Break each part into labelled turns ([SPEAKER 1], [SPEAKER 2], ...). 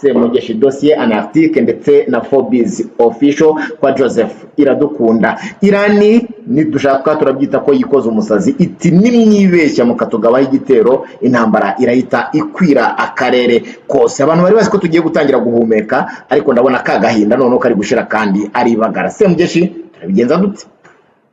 [SPEAKER 1] Semugeshi Dossier Antarctique ndetse na Forbes Official kwa Joseph Iradukunda. Irani nidushaka turabyita ko yikoze umusazi, iti nimwibeshya mukatugabaho igitero, intambara irahita ikwira akarere kose. Abantu bari bazi ko tugiye gutangira guhumeka, ariko ndabona ka gahinda noneho kari gushira kandi ari ibagara. Semugeshi, turabigenza dute?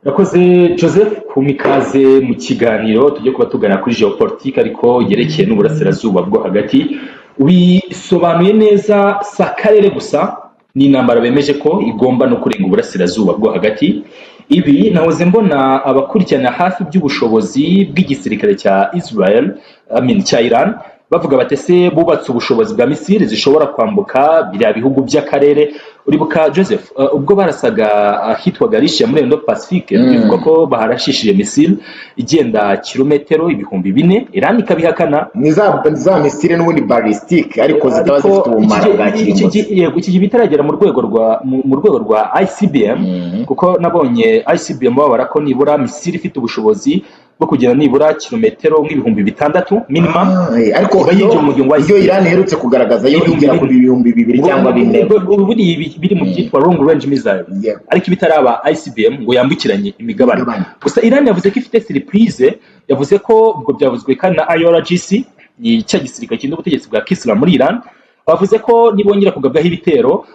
[SPEAKER 2] Urakoze Joseph kumpa ikaze mu kiganiro. Tujye kuba tugana kuri géopolitique ariko yerekeye n'uburasirazuba bwo hagati. Bisobanuye neza, si akarere gusa, ni intambara bemeje ko igomba no kurenga uburasirazuba bwo hagati. Ibi nahoze mbona abakurikirana hafi by'ubushobozi bw'igisirikare cya Israel, I mean, cya Iran, bavuga bati ese bubatse ubushobozi bwa misile zishobora kwambuka biriya bihugu by'akarere? Uribuka Joseph, ubwo barasaga ahitwaga Rishiya muri Indo Pacifique, bivuga ko baharashishije misile igenda kilometero 4000, Iran ikabihakana.
[SPEAKER 1] Ni za misile n'ubundi ballistique, ariko zitaba
[SPEAKER 2] Ariko
[SPEAKER 1] zifite ubumara bwa kirimbuzi.
[SPEAKER 2] Yego, iki gihe bitaragera mu rwego rwa ICBM, kuko nabonye ICBM babara ko nibura misile ifite ubushobozi bwo kugera nibura kilometero nk'6000 minimum
[SPEAKER 1] Ah, ariko
[SPEAKER 2] iba
[SPEAKER 1] iyo
[SPEAKER 2] yinjiye mu muryango wa
[SPEAKER 1] iyo
[SPEAKER 2] ICBM.
[SPEAKER 1] Iran iherutse kugaragaza yo
[SPEAKER 2] Ibihumbi
[SPEAKER 1] igera ku
[SPEAKER 2] 4.
[SPEAKER 1] 2000 cyangwa 4.
[SPEAKER 2] Buriya biri mu byitwa long range missile, ariko ibitaraba ICBM ngo yambukiranye imigabane.
[SPEAKER 1] Imigabane.
[SPEAKER 2] Gusa Iran yavuze ko ifite surprise, yavuze ko ubwo byavuzwe kandi na IRGC, ni cya gisirikare kinda ubutegetsi bwa Kisilamu muri Iran, bavuze ko nibongera kugabwaho ibitero,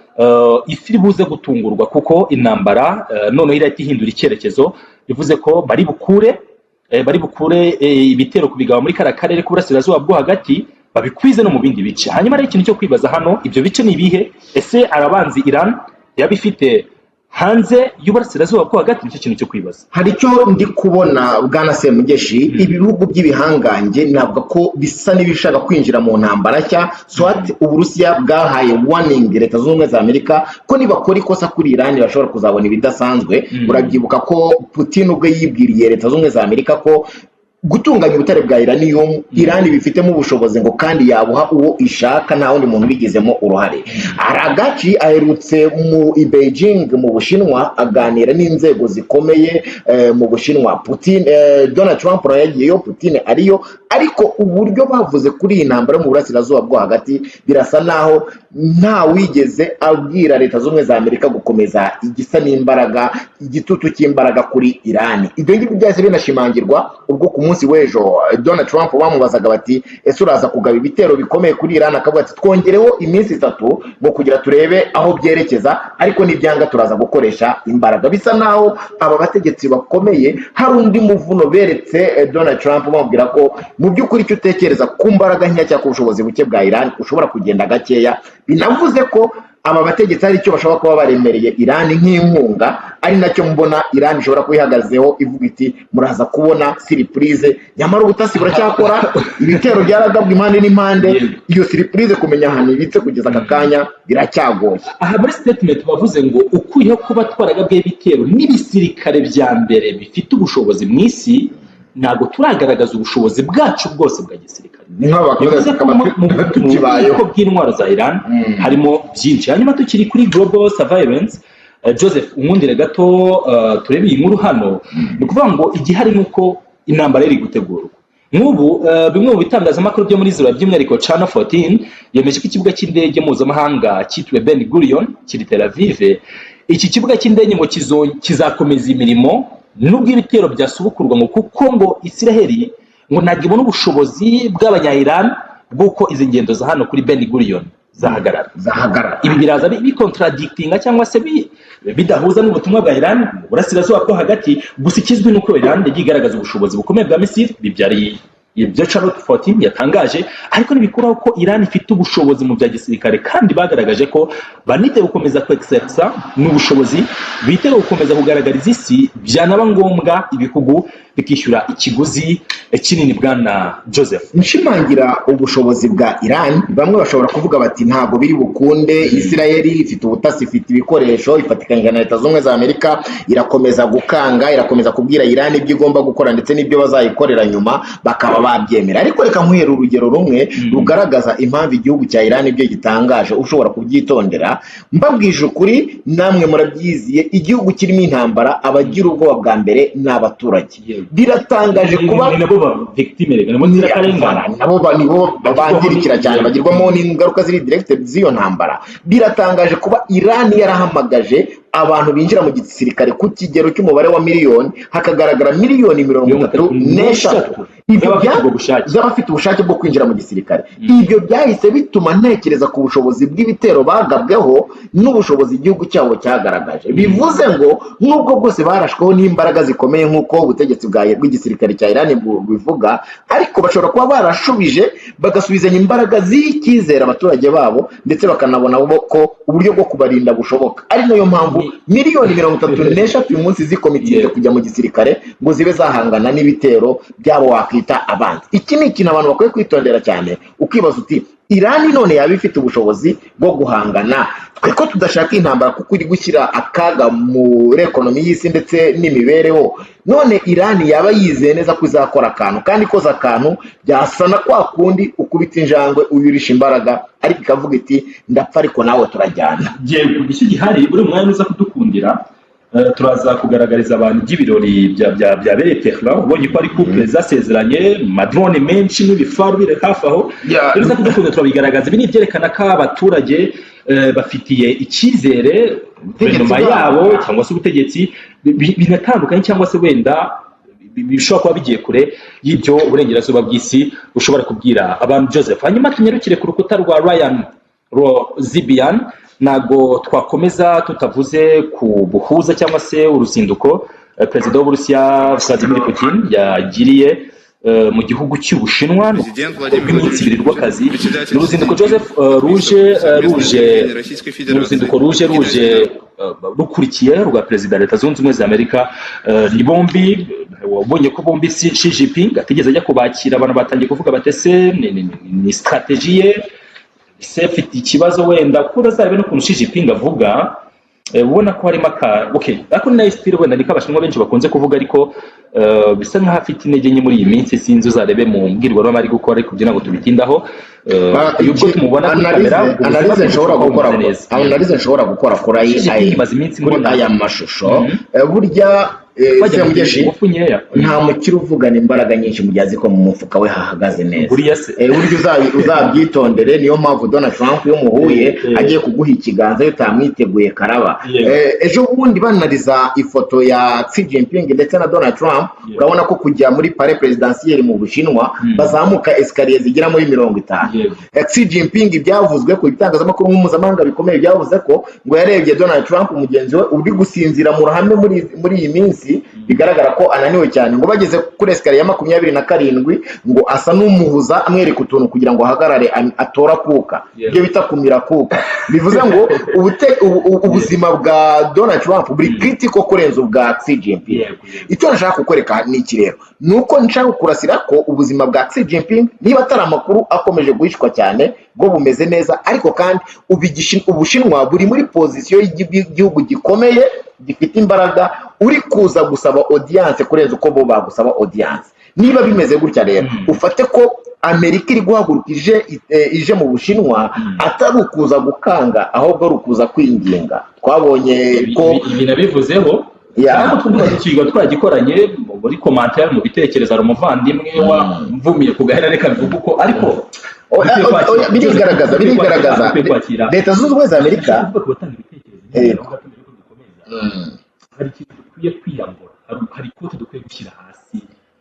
[SPEAKER 2] isi iri buze gutungurwa, kuko intambara noneho irahita ihindura icyerekezo. Bivuze ko bari bukure ibitero kubigaba muri kariya karere k'uburasirazuba bwo hagati, babikwize no mu bindi bice. Hanyuma rero ikintu cyo kwibaza hano, ibyo bice ni ibihe? Ese arabanzi Iran yaba ifite hanze y'uburasirazuba bwo hagati? Nicyo kintu cyo kwibaza.
[SPEAKER 1] Hari icyo ndi kubona, bwana Semugeshi. Ibi bihugu by'ibihangange navuga ko bisa n'ibishaka kwinjira mu ntambara nshya. Soit Uburusiya bwahaye warning Leta Zunze Ubumwe za Amerika ko nibakora ikosa kuri Irani bashobora kuzabona ibidasanzwe. Urabyibuka ko Putin ubwe yibwiriye Leta Zunze Ubumwe za Amerika ko gutunganya ubutare bwa uranium Irani bifitemo ubushobozi, ngo kandi yabuha uwo ishaka, nta wundi muntu ubigizemo uruhare. Araghchi aherutse mu i Beijing mu Bushinwa, aganira n'inzego zikomeye mu Bushinwa. Putin, Donald Trump nawe yagiyeyo, Putin ariyo, ariko uburyo bavuze kuri iyi ntambara yo mu burasirazuba bwo hagati birasa naho nta wigeze abwira Leta Zunze Ubumwe za Amerika gukomeza igisa n'imbaraga, igitutu cy'imbaraga kuri Irani. Ibyo ngibyo byahise binashimangirwa ubwo ku munsi w'ejo Donald Trump bamubazaga bati ese uraza kugaba ibitero bikomeye kuri Irani? Akavuga ati twongereho iminsi 3 ngo kugira turebe aho byerekeza, ariko nibyanga turaza gukoresha imbaraga. Bisa naho aba bategetsi bakomeye hari undi muvuno beretse Donald Trump, bamubwira ko mu by'ukuri icyo utekereza ku mbaraga nkeya cyangwa ku bushobozi buke bwa Iran ushobora kugenda gakeya. Binavuze ko aba bategetsi hari icyo bashobora kuba baremereye Iran nk'inkunga, ari nacyo mbona Iran ishobora kuba ihagazeho ivuga iti muraza kubona surprise. Nyamara ubutasi buracyakora, ibitero byaragabwa impande n'impande. Iyo surprise kumenya ahantu ibitse kugeza aka kanya biracyagoye.
[SPEAKER 2] Aha muri statement bavuze ngo ukuyeho kuba twaragabweho ibitero n'ibisirikare bya mbere bifite ubushobozi mu isi, ntabwo turagaragaza ubushobozi bwacu bwose bwa gisirikare.
[SPEAKER 1] Ni nk'abo
[SPEAKER 2] Bivuze ko mu
[SPEAKER 1] tukibayeho.
[SPEAKER 2] bubiko bw'intwaro za Iran harimo byinshi. Hanyuma tukiri kuri global surveillance, Joseph, unkundire gato turebe iyi nkuru hano. Ni ukuvuga ngo igihari ni uko intambara iri gutegurwa nk'ubu. Bimwe mu bitangazamakuru byo muri Israel, by'umwihariko Channel 14, yemeje ko ikibuga cy'indege mpuzamahanga cyitiriwe Ben Gurion kiri Tel Aviv, iki kibuga cy'indege ngo kizakomeza imirimo nubwo ibitero byasubukurwa, ngo kuko ngo Israel ngo ntabwo ibona ubushobozi bw'abanya-Iran bw'uko izi ngendo za hano kuri Ben Gurion zahagarara.
[SPEAKER 1] Zahagarara.
[SPEAKER 2] Ibi biraza bicontradictinga cyangwa se bidahuza n'ubutumwa bwa Iran mu burasirazuba bwo hagati. Gusa ikizwi ni uko Iran yagiye igaragaza ubushobozi bukomeye bwa misile, bibyariye ibyo Channel 14 yatangaje, ariko ntibikuraho ko Iran ifite ubushobozi mu bya gisirikare, kandi bagaragaje ko baniteguye gukomeza kwexerça n'ubushobozi, biteguye gukomeza kugaragariza isi, byanaba ngombwa ibihugu bikishyura ikiguzi kinini, bwana Joseph.
[SPEAKER 1] Nshimangira ubushobozi bwa Iran, bamwe bashobora kuvuga bati ntabwo biri bukunde, Israel ifite ubutasi, ifite ibikoresho, ifatikanyije na Leta Zunze Ubumwe za Amerika, irakomeza gukanga, irakomeza kubwira Iran ibyo igomba gukora ndetse n'ibyo bazayikorera nyuma, bakaba bakaba babyemera. Ariko reka nkuhere urugero rumwe rugaragaza impamvu igihugu cya Iran ibyo gitangaje ushobora kubyitondera. Mbabwije ukuri, namwe murabyiziye, igihugu kirimo intambara, abagira ubwoba bwa mbere ni abaturage. Biratangaje kuba
[SPEAKER 2] Ni nabo ba victime rega, nabo nzirakarengane.
[SPEAKER 1] Nabo nibo bangirikira cyane, bagirwamo n'ingaruka ziri direct z'iyo ntambara. Biratangaje kuba Iran yarahamagaje abantu binjira mu gisirikare ku kigero cy'umubare wa miliyoni, hakagaragara miliyoni 33. Ibyo
[SPEAKER 2] Z'abafite ubwo bushake.
[SPEAKER 1] Z'abafite ubushake bwo kwinjira mu gisirikare. Ibyo byahise bituma ntekereza ku bushobozi bw'ibitero bagabweho n'ubushobozi igihugu cyabo cyagaragaje. Bivuze ngo nubwo bwose barashweho n'imbaraga zikomeye nk'uko ubutegetsi bw'igisirikare cya Iran bubivuga, ariko bashobora kuba barashubije, bagasubizanya imbaraga z'icyizere abaturage babo, ndetse bakanabona bo ko uburyo bwo kubarinda bushoboka, ari nayo mpamvu miliyoni 33 uyu munsi zikomitinze kujya mu gisirikare ngo zibe zahangana n'ibitero byabo wakwita abanzi. Iki ni ikintu abantu bakwiye kwitondera cyane, ukibaza uti: "Irani none yaba ifite ubushobozi bwo guhangana?" Twe ko tudashaka intambara kuko iri gushyira akaga muri economy y'isi ndetse n'imibereho, none Irani yaba yizeye neza ko izakora akantu? Kandi ikoze akantu byasa na kwa kundi ukubita injangwe uyurisha imbaraga, ariko ikavuga iti: "Ndapfa, ariko nawe turajyana."
[SPEAKER 2] Yego, icyo gihari buri mwanya uza kudukundira, turaza kugaragariza abantu iby'ibirori byabereye Tehran. Ubonye ko ari couple zasezeranye, ma drone menshi n'ibifaru biri hafi aho. Rero uza kudukunda turabigaragaza. Ibi ni ibyerekana ko abaturage bafitiye icyizere guverinoma
[SPEAKER 1] bwabo.
[SPEAKER 2] yabo cyangwa se ubutegetsi binatandukanye, cyangwa se wenda bishobora kuba bigiye kure y'ibyo uburengerazuba bw'isi bushobora kubwira abantu, Joseph. Hanyuma tunyarukire ku rukuta rwa Ryan Rozibian. Ntabwo twakomeza tutavuze ku buhuza cyangwa se uruzinduko perezida w'Uburusiya Vladimir Putin yagiriye mu gihugu cy'Ubushinwa rw'iminsi 2 rw'akazi. Ni uruzinduko, Joseph, ruje ni uruzinduko ruje rukurikiye rwa perezida wa Leta Zunze Ubumwe za Amerika. Ni bombi, wabonye ko bombi Xi Jinping atigeze ajya kubakira. Abantu batangiye kuvuga bati: "Ese ni stratégie ye? Ese afite ikibazo wenda?" Kuko uzarebe n'ukuntu Xi Jinping avuga, ubona ko harimo aka, okay, ariko ni nayo style wenda niko Abashinwa benshi bakunze kuvuga, ariko bisa nkaho afite intege nke muri iyi minsi. Sinzi, uzarebe mu mbwirwaruhame ari gukora, ariko ibyo ntabwo tubitindaho. Ubwo tumubona kuri kamera, ubuzima
[SPEAKER 1] Analyse
[SPEAKER 2] bwe
[SPEAKER 1] nshobora
[SPEAKER 2] bushobora kuba
[SPEAKER 1] gukora
[SPEAKER 2] bumeze neza.
[SPEAKER 1] Analyse nshobora gukora kuri
[SPEAKER 2] Xi Jinping imaze iminsi
[SPEAKER 1] kuri
[SPEAKER 2] mbona
[SPEAKER 1] aya mashusho, burya
[SPEAKER 2] twajya
[SPEAKER 1] Semugeshi,
[SPEAKER 2] ingufu nkeya.
[SPEAKER 1] Nta mukire uvugana imbaraga nyinshi mu gihe azi ko mu mufuka we hahagaze neza.
[SPEAKER 2] Buriya se
[SPEAKER 1] Burya uzabyitondere. Niyo mpamvu Donald Trump iyo muhuye agiye kuguha ikiganza, iyo utamwiteguye karaba. Ejo bundi banariza ifoto ya Xi Jinping ndetse na Donald Trump, urabona ko kujya muri palais présidentiel mu Bushinwa bazamuka escalier zigera muri 50. Xi Jinping, byavuzwe ku bitangazamakuru mpuzamahanga bikomeye, byavuze ko ngo yarebye Donald Trump mugenzi we uri gusinzira mu ruhame muri iyi minsi, bigaragara ko ananiwe cyane, ngo bageze kuri escalier ya 27, ngo asa n'umuhuza, amwereka utuntu kugira ngo ahagarare, atore akuka, ibyo bita kumira kuka. Bivuze ngo ubuzima bwa Donald Trump buri critical kurenza ubwa Xi Jinping.
[SPEAKER 2] Yego, yego.
[SPEAKER 1] Icyo nshaka kukwereka ni iki rero? Ni uko nshaka kurasira ko ubuzima bwa Xi Jinping, niba atari amakuru akomeje guhishwa cyane, bwo bumeze neza. Ariko kandi Ubushinwa buri muri position y'igihugu gikomeye gifite imbaraga, uri kuza gusaba audience kurenza uko bo bagusaba audience. Niba bimeze gutya rero, ufate ko Amerika iri guhaguruka ije mu Bushinwa, atari ukuza gukanga, ahubwo ari ukuza kwinginga. Twabonye ko
[SPEAKER 2] Ibi nabivuzeho cyangwa twumva ikigo twagikoranye muri commentaire, mu bitekerezo, hari umuvandimwe wamvumiye ku gahera. Reka mvuge uko, ariko
[SPEAKER 1] Oya,
[SPEAKER 2] dukwiye
[SPEAKER 1] oya,
[SPEAKER 2] kwakira.
[SPEAKER 1] Oya, birigaragaza,
[SPEAKER 2] Dukwiye kwakira,
[SPEAKER 1] birigaragaza.
[SPEAKER 2] dukwiye kwakira.
[SPEAKER 1] Leta Zunze Ubumwe za Amerika
[SPEAKER 2] Kuvuga ku batanga ibitekerezo, aho gato mbere yuko dukomeza, hari ikintu dukwiye kwiyambura, hari ikote dukwiye gushyira hasi,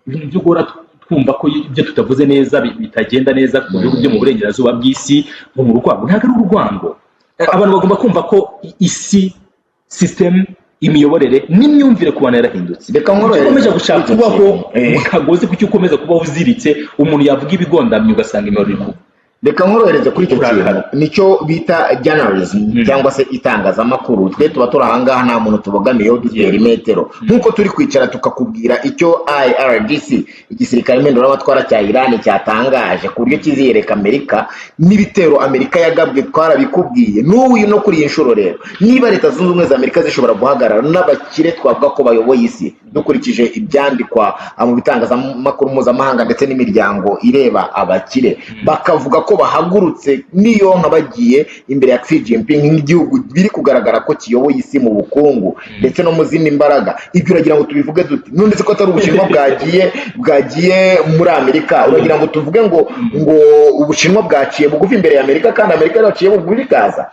[SPEAKER 2] ibintu byo guhora twumva ko ibyo tutavuze neza bitagenda neza mu bihugu byo mu burengerazuba bw'isi, nko mu rwango. Ntabwo ari urwango. Abantu bagomba kumva ko isi, system, imiyoborere n'imyumvire ku bantu yarahindutse.
[SPEAKER 1] Reka
[SPEAKER 2] Kuki
[SPEAKER 1] nkorohereze
[SPEAKER 2] ukomeje gushaka
[SPEAKER 1] kuri iki
[SPEAKER 2] kubaho
[SPEAKER 1] kintu.
[SPEAKER 2] mu kagozi? Kuki ukomeza kubaho uziritse? Umuntu yavuga ibigondamye ugasanga imibare iri kugwa.
[SPEAKER 1] Reka nkorohereze kuri icyo
[SPEAKER 2] Kurakara.
[SPEAKER 1] kintu. Nicyo bita journalism cyangwa se itangazamakuru. Twe tuba turi ahangaha, nta muntu tubogamiyeho, dutera imetero nk'uko turi kwicara tukakubwira icyo IRGC, igisirikare mpinduramatwara cya Iran, cyatangaje ku buryo kiziyereka Amerika n'ibitero Amerika yagabwe. Twarabikubwiye n'ubu no kuri iyi nshuro. Rero niba Leta Zunze Ubumwe za Amerika zishobora guhagarara n'abakire twavuga ko bayoboye isi, dukurikije ibyandikwa mu bitangazamakuru mpuzamahanga ndetse n'imiryango ireba abakire, bakavuga ko bahagurutse niyonka bagiye imbere ya Xi Jinping nk'igihugu biri kugaragara ko kiyoboye isi mu bukungu ndetse no mu zindi mbaraga, ibyo uragira ngo tubivuge dute? None se ko atari Ubushinwa bwagiye muri Amerika, uragira ngo tuvuge ngo Ubushinwa bwaciye bugufi imbere ya Amerika, kandi Amerika yaciye bugufi ikaza?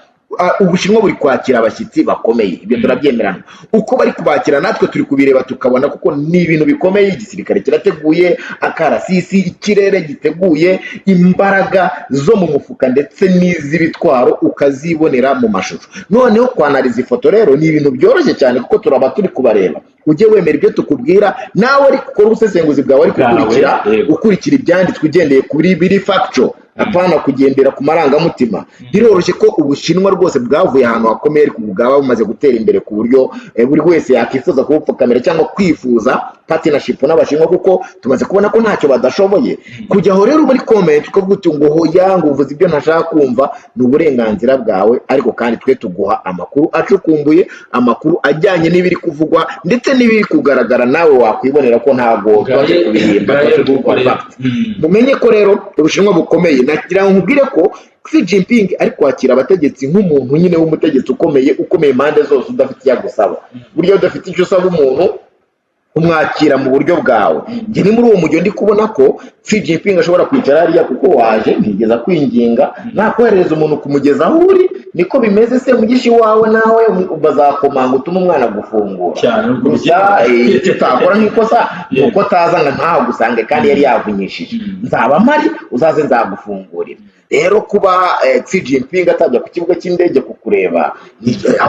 [SPEAKER 1] Ubushinwa buri kwakira abashyitsi bakomeye, ibyo turabyemerana. Uko bari kubakira natwe turi kubireba tukabona kuko ni ibintu bikomeye. Igisirikare kirateguye, akarasisi, ikirere giteguye, imbaraga zo mu mufuka ndetse n'iz'ibitwaro ukazibonera mu mashusho. Noneho kwanariza ifoto rero ni ibintu byoroshye cyane, kuko turaba turi kubareba. Ujye wemera ibyo tukubwira, nawe ariko ukora ubusesenguzi bwawe, ariko
[SPEAKER 2] Bwawe,
[SPEAKER 1] ukurikira ukurikira ibyanditswe, ugendeye kuri biri factual, apana kugendera ku marangamutima. Biroroshye ko Ubushinwa rwose bwavuye ahantu hakomeye, ariko ubu bwaba bumaze gutera imbere ku buryo buri wese yakwifuza kubupfukamira cyangwa kwifuza partnership n'Abashinwa, kuko tumaze kubona ko ntacyo badashoboye. Kujya aho rero muri comment ukavuga uti ngo hoya, ngo uvuze ibyo ntashaka kumva, ni uburenganzira bwawe. Ariko kandi twe tuguha amakuru acukumbuye, amakuru ajyanye n'ibiri kuvugwa ndetse n'ibiri kugaragara. Nawe wakwibonera ko ntabwo twaje kubihimba,
[SPEAKER 2] Ngaye
[SPEAKER 1] twaje
[SPEAKER 2] nguko
[SPEAKER 1] kuguha
[SPEAKER 2] rero.
[SPEAKER 1] fact. Mumenye ko rero Ubushinwa bukomeye. Nagira ngo nkubwire ko Xi Jinping ari kwakira abategetsi nk'umuntu nyine w'umutegetsi ukomeye, ukomeye impande zose, udafite icyo agusaba. Burya udafite icyo usaba umuntu, umwakira mu buryo bwawe. Njye ni muri uwo mujyo ndi kubona ko Xi Jinping ashobora kwicara hariya kuko waje ntigeze kwinginga, nakoherereza umuntu kumugeza aho uri. Niko bimeze se mugishi wawe, nawe bazakomanga utume umwana gufungura.
[SPEAKER 2] Cyane, ubwo
[SPEAKER 1] Gusa icyo utakora nk'ikosa ni uko ataza ngo ntagusange kandi yari yavunyishije: "Nzaba mpari, uzaze nzagufungurira." Rero kuba Xi Jinping atajya ku kibuga cy'indege kukureba,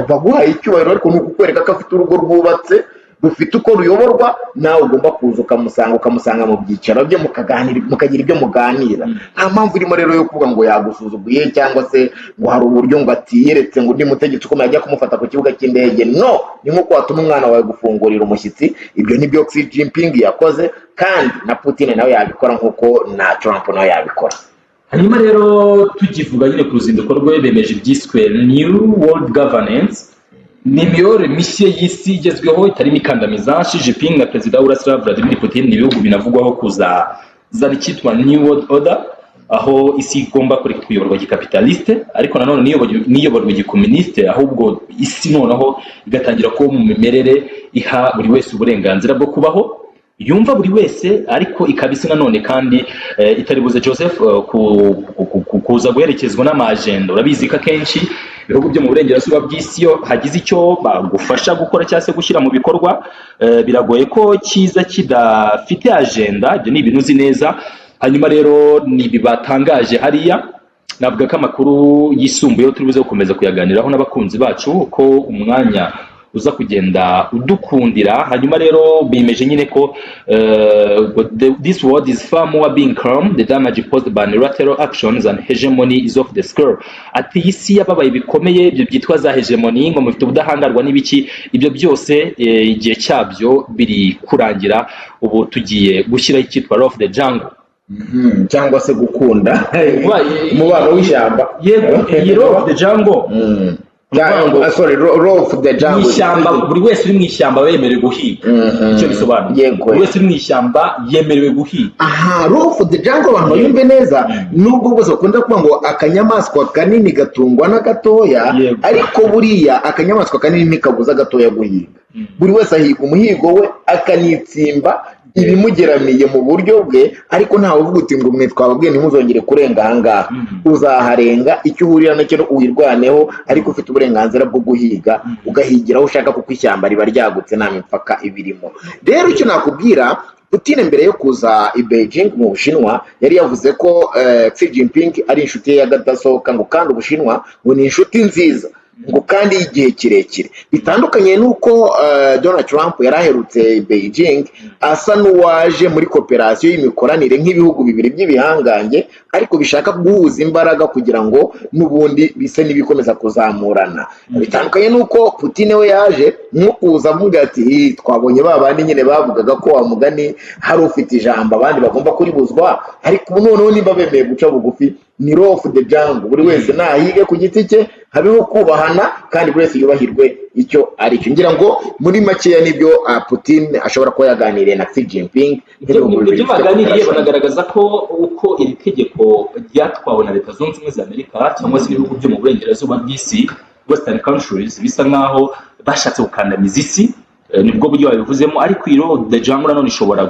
[SPEAKER 1] baguhaye icyubahiro, ariko ni ukukwereka ko afite urugo rwubatse, rufite uko ruyoborwa. Nawe ugomba kuza ukamusanga, ukamusanga mu byicaro bye, mukaganira, mukagira ibyo muganira. Nta mpamvu irimo rero yo kuvuga ngo yagusuzuguye cyangwa se ngo hari uburyo ngo atiyeretse, ngo undi mutegetsi ukomeye ajya kumufata ku kibuga cy'indege. No ni nk'uko watuma umwana wawe gufungurira umushyitsi. Ibyo nibyo Xi Jinping yakoze, kandi na Putin nawe yabikora nk'uko na Trump nawe yabikora.
[SPEAKER 2] Hanyuma rero tukivuga nyine ku ruzinduko rwe, bemeje ibyiswe New World Governance, ni imiyoborere mishya y'isi igezweho itarimo ikandamiza. Xi Jinping na Perezida w'Uburasirazuba Vladimir Putin ni ibihugu binavugwaho kuzazana icyitwa New World Order, aho isi igomba kureka kuyoborwa gikapitaliste, ariko nanone ntiyoborwe gikomuniste, ahubwo isi noneho igatangira kuba mu mimerere iha buri wese uburenganzira bwo kubaho yumva buri wese, ariko ikaba isi nanone kandi itari buze, Joseph, kuza guherekezwa n'amajenda. Urabizi ko akenshi ibihugu byo mu burengerazuba bw'isi, iyo hagize icyo bagufasha gukora cyangwa se gushyira mu bikorwa, biragoye ko kiza kidafite agenda. Ibyo ni ibintu uzi neza. Hanyuma rero ni ibi batangaje hariya. Navuga ko amakuru yisumbuyeho turi buze gukomeza kuyaganiraho n'abakunzi bacu ko umwanya uza kugenda udukundira. Hanyuma rero bimeje nyine ko this world is far more being calm, the damage posed by unilateral actions and hegemony is off the scale. Ati iyi si yababaye bikomeye, ibyo byitwa za hegemony, ngo mufite ubudahangarwa n'ibiki, ibyo byose igihe cyabyo biri kurangira. Ubu tugiye gushyiraho icyitwa law of the jungle.
[SPEAKER 1] Cyangwa se gukunda umubano w'ishyamba.
[SPEAKER 2] Yego, iyi law of the jungle
[SPEAKER 1] Sorry, law of the
[SPEAKER 2] mu
[SPEAKER 1] jungle.
[SPEAKER 2] ishyamba, buri wese uri mu ishyamba aba yemerewe guhiga. Icyo bisobanuye, buri wese uri mu ishyamba yemerewe guhiga.
[SPEAKER 1] Aha, law of the jungle, abantu bayumve neza. Nubwo bwose bakunda kuvuga ngo akanyamaswa kanini gatungwa n'agatoya, ariko buriya akanyamaswa kanini ntikabuza gatoya guhiga. Buri wese ahiga umuhigo we, akanitsimba ibimugeramiye mu buryo bwe, ariko ntawe uvuga uti ngo mwe twababwiye ntimuzongere kurenga ahangaha. Uzaharenga, icyo uhurira nacyo wirwaneho, ariko ufite uburenganzira bwo guhiga, ugahigira aho ushaka, kuko ishyamba riba ryagutse, nta mipaka ibirimo. Rero icyo nakubwira, Putin mbere yo kuza i Beijing mu Bushinwa yari yavuze ko Xi Jinping ari inshuti ye y'akadasohoka, ngo kandi Ubushinwa ngo ni inshuti nziza. ngo kandi y'igihe kirekire, bitandukanye n'uko Donald Trump yari aherutse Beijing, asa n'uwaje muri coopération y'imikoranire nk'ibihugu bibiri by'ibihangange, ariko bishaka guhuza imbaraga kugira ngo n'ubundi bise n'ibikomeza kuzamurana. Bitandukanye n'uko Putin we yaje nko kuza avuga ati: "Ih, twabonye ba bandi nyine bavugaga ko wa mugani hari ufite ijambo, abandi bagomba kuribuzwa, ariko ubu noneho niba bemeye guca bugufi, ni law of the jungle, buri wese nahige ku giti cye, habeho kubahana kandi buri wese yubahirwe icyo ari cyo." Ngira ngo muri makeya nibyo Putin ashobora kuba yaganiriye na Xi Jinping
[SPEAKER 2] Ibyo
[SPEAKER 1] nk'ibihugu bibiri
[SPEAKER 2] ibyo
[SPEAKER 1] bifite
[SPEAKER 2] baganiriye,
[SPEAKER 1] cooperation.
[SPEAKER 2] Banagaragaza ko uko iri tegeko ryatwawe na Leta Zunze Ubumwe za Amerika cyangwa se ibihugu byo mu burengerazuba bw'isi, western countries, bisa nkaho bashatse gukandamiza isi. Nibwo buryo babivuzemo, ariko iyi law of the jungle nanone ishobora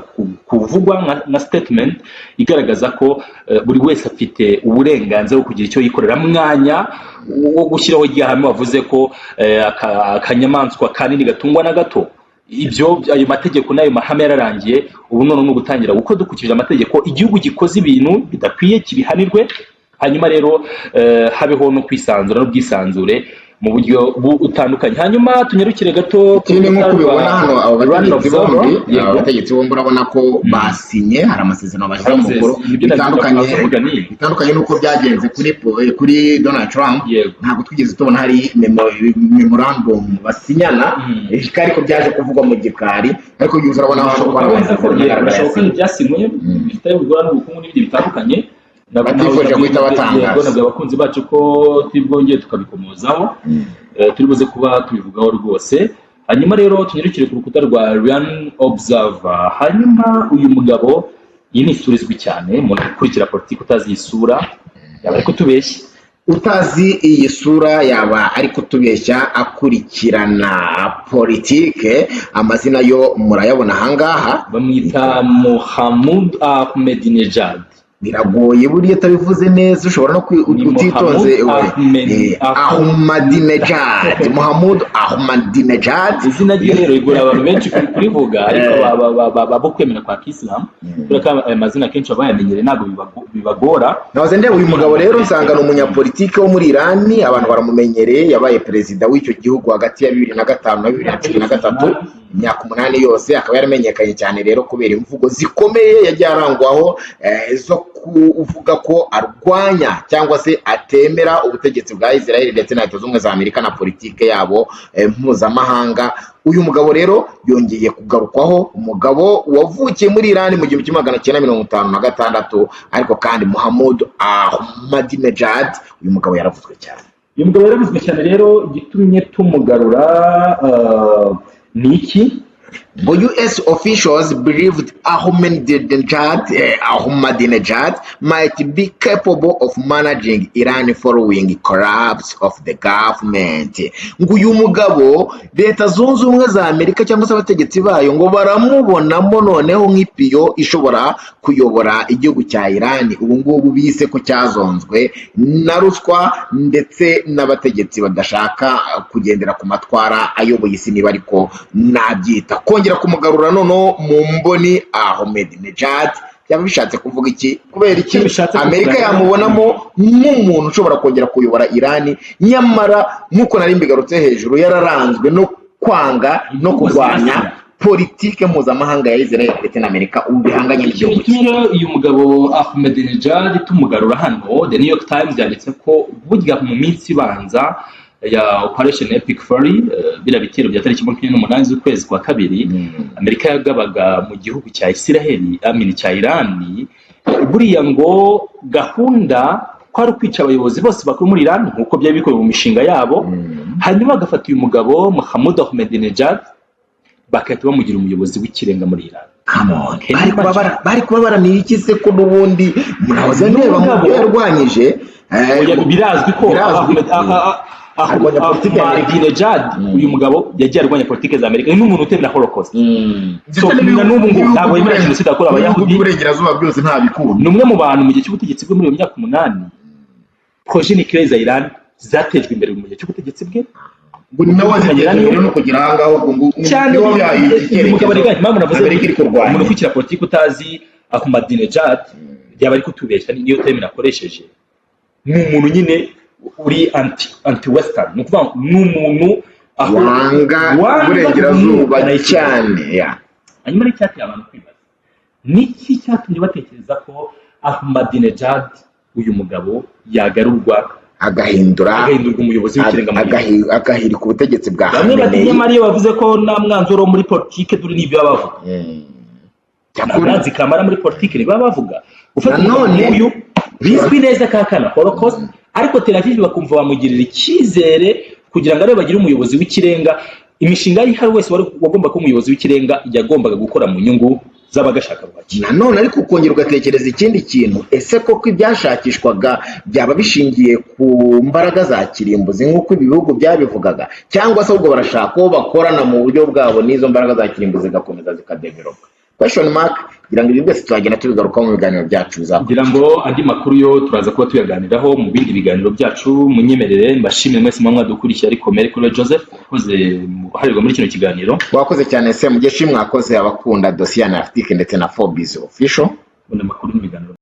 [SPEAKER 2] kuvugwa nka statement igaragaza ko buri wese afite uburenganzira bwo kugira icyo yikorera, mwanya wo gushyiraho igihame wavuze ko akanyamaswa kanini gatungwa na gato. Ibyo ayo mategeko n'ayo mahame yararangiye, ubu none ni ugutangira kuko dukurikije amategeko, igihugu gikoze ibintu bidakwiye kibihanirwe, hanyuma rero habeho no kwisanzura n'ubwisanzure mu buryo butandukanye. Hanyuma tunyarukire gato ku
[SPEAKER 1] Ikindi,
[SPEAKER 2] rukuta
[SPEAKER 1] nk'uko ubibona
[SPEAKER 2] rwa
[SPEAKER 1] hano, abo
[SPEAKER 2] Rwanda
[SPEAKER 1] bategetsi
[SPEAKER 2] Observer.
[SPEAKER 1] bombi, aba bategetsi bombi urabona ko basinye, hari amasezerano bashyizeho umukono.
[SPEAKER 2] Nibyo
[SPEAKER 1] Bitandukanye
[SPEAKER 2] navuga ni
[SPEAKER 1] bitandukanye n'uko byagenze kuri Donald Trump. Ntabwo twigeze tubona hari memorandum basinyana, ariko byaje kuvugwa mu gikari, ariko byuzuye urabona aho ashobora kuba hari amasezerano agaragara
[SPEAKER 2] Birashoboka
[SPEAKER 1] yasinye.
[SPEAKER 2] Ibyasinywe bifite aho bihura n'ubukungu n'ibindi bitandukanye.
[SPEAKER 1] Batifuje guhita batangaza.
[SPEAKER 2] Yego, nabwiye abakunzi bacu ko turi bwongere tukabikomozaho. Turi buze kuba tubivugaho rwose. Hanyuma rero tunyarukire ku rukuta rwa Ryan Observer. Hanyuma uyu mugabo, iyi ni isura izwi cyane, umuntu ukurikira politiki utazi iyi sura yaba ari kutubeshya.
[SPEAKER 1] Utazi iyi sura yaba ari kutubeshya akurikirana politike. Amazina yo murayabona ahangaha.
[SPEAKER 2] Bamwita Mohamud Ahmedinejad.
[SPEAKER 1] Biragoye buriya utabivuze neza, ushobora no
[SPEAKER 2] Ni
[SPEAKER 1] utitonze.
[SPEAKER 2] Mohamud
[SPEAKER 1] Ahmadinejad, Mohamud Ahmadinejad.
[SPEAKER 2] Izina rye rero rigora abantu benshi kurivuga, ariko bo kwemera kwa kisilamu, kubera ko aya mazina akenshi baba bayamenyereye, ntabwo bibagora.
[SPEAKER 1] Nahoze ndeba uyu mugabo rero, nsanga ni umunyapolitike wo muri Irani, abantu baramumenyereye. Yabaye perezida w'icyo gihugu hagati ya 2005 na 2013, imyaka 8 yose. Akaba yaramenyekanye cyane rero kubera imvugo zikomeye yagiye arangwaho, zo kuvuga ko arwanya cyangwa se atemera ubutegetsi bwa Israel ndetse na Leta Zunze Ubumwe za Amerika na politike yabo mpuzamahanga. Uyu mugabo rero yongeye kugarukwaho, umugabo wavukiye muri Irani mu 1956, ariko kandi Muhammad Ahmadinejad, uyu mugabo yaravuzwe cyane.
[SPEAKER 2] Uyu mugabo yaravuzwe cyane rero, igitumye tumugarura ni iki?
[SPEAKER 1] Ngo US officials believed Ahmadinejad might be capable of managing Iran following collapse of the government. Ngo uyu mugabo, Leta Zunze Ubumwe za Amerika cyangwa se abategetsi bayo ngo baramubonamo noneho nk'ipiyo ishobora kuyobora igihugu cya Iran ubu ngubu bise ko cyazonzwe na ruswa ndetse n'abategetsi badashaka kugendera ku matwara ayoboye isi, niba ariko nabyita. Kongera kumugarura noneho mu mboni Ahmadinejad byaba bishatse kuvuga iki? Kubera iki
[SPEAKER 2] Icyo bishatse kuvuga
[SPEAKER 1] Amerika yamubonamo nk'umuntu ushobora kongera kuyobora Irani, nyamara nk'uko nari mbigarutse hejuru, yararanzwe no kwanga no
[SPEAKER 2] Imvugo
[SPEAKER 1] kurwanya
[SPEAKER 2] zibasira.
[SPEAKER 1] politike mpuzamahanga ya Israel ndetse na Amerika ubu bihanganye
[SPEAKER 2] Icyo
[SPEAKER 1] n'igihugu cye?
[SPEAKER 2] gitumye rero uyu mugabo Ahmadinejad tumugarura hano, The New York Times yanditse ko burya mu minsi ibanza ya Operation Epic Fury, biriya bitero bya tariki 28 z'ukwezi kwa kabiri Amerika yagabaga mu gihugu cya Isiraheli, amini cya Irani, buriya ngo gahunda kwari ukwica abayobozi bose bakuru muri Iran nk'uko byari bikubiye mu mishinga yabo, hanyuma bagafata uyu mugabo Mahmoud Ahmadinejad bagahita bamugira umuyobozi w'ikirenga muri Iran.
[SPEAKER 1] Come on.
[SPEAKER 2] Can you imagine?
[SPEAKER 1] Bari kuba baramira iki se, ko n'ubundi murahoze ndeba mu
[SPEAKER 2] N'umugabo-
[SPEAKER 1] byo yarwanyije
[SPEAKER 2] Oya, birazwi ko
[SPEAKER 1] birazwi. Arwanya politiki ya Amerika.
[SPEAKER 2] Ahmadinejad, uyu mugabo yagiye arwanya politiki za Amerika, ni n'umuntu utemera Holocaust. So,
[SPEAKER 1] Ndetse
[SPEAKER 2] na n'ubu ngubu
[SPEAKER 1] n'ibihugu
[SPEAKER 2] ntabwo yemera jenoside yakorewe
[SPEAKER 1] n'ibihugu
[SPEAKER 2] Abayahudi.
[SPEAKER 1] by'uburengerazuba byose ntabikunda.
[SPEAKER 2] Ni umwe mu bantu mu gihe cy'ubutegetsi bwe, muri iyo myaka 8, projet nucléaire za Iran zatejwe imbere mu gihe cy'ubutegetsi bwe.
[SPEAKER 1] Ngo ni nawe waziteje imbere no kugira aha ngaho ngo
[SPEAKER 2] Cyane.
[SPEAKER 1] niwe wabihaye iki
[SPEAKER 2] Uyu mugabo
[SPEAKER 1] cyerekezo
[SPEAKER 2] rega, impamvu navuze
[SPEAKER 1] Amerika iri kurwanya.
[SPEAKER 2] Umuntu ukurikira politiki utazi Ahmadinejad yaba ari kutubeshya, niyo terme nakoresheje. Ni umuntu nyine uri anti western, ni ukuvuga ngo ni umuntu aho
[SPEAKER 1] wanga
[SPEAKER 2] wanga
[SPEAKER 1] uburengerazuba
[SPEAKER 2] urunuka
[SPEAKER 1] cyane ya.
[SPEAKER 2] Hanyuma rero, icyateye abantu kwibaza niki cyatumye batekereza ko Ahmadinejad, uyu mugabo, yagarurwa,
[SPEAKER 1] agahindura
[SPEAKER 2] agahindurwa umuyobozi w'ikirenga muri Iran?
[SPEAKER 1] Agahirika ubutegetsi bwa
[SPEAKER 2] Bamwe bati
[SPEAKER 1] Khamenei.
[SPEAKER 2] Nyamara iyo bavuze ko nta mwanzuro wo muri politike, dore n'ibyo baba bavuga. Nta mwanzi kamara muri politike, ntibaba bavuga gufata umugabo nk'uyu bizwi neza kahakana Holocaust, ariko Tel Aviv bakumva bamugirira icyizere kugira ngo ariwe bagire umuyobozi w'ikirenga. Imishinga yari ihari, wese wari wagomba kuba umuyobozi w'ikirenga yagombaga gukora mu nyungu z'abagashaka buhake.
[SPEAKER 1] Nanone ariko ukongera ugatekereza ikindi kintu: ese koko ibyashakishwaga byaba bishingiye ku mbaraga za kirimbuzi nk'uko ibi bihugu byabivugaga, cyangwa se ahubwo barashaka uwo bakorana mu buryo bwabo n'izo mbaraga za kirimbuzi zigakomeza zikadevelopa? Question mark. Kugira ngo ibi byose tuzagenda tubigarukaho mu biganiro byacu bizakurikira.
[SPEAKER 2] Kugira ngo andi makuru yo turaza kuba tuyaganiraho mu bindi biganiro byacu, munyemerere mbashimire mwese muba mwadukurikiye, ariko mere kuri Joseph wakoze uruhare muri kino kiganiro.
[SPEAKER 1] Wakoze cyane, Semugeshi. Mwakoze abakunda Dosiye Analytique ndetse na Forbes Official.
[SPEAKER 2] Ubona amakuru n'ibiganiro.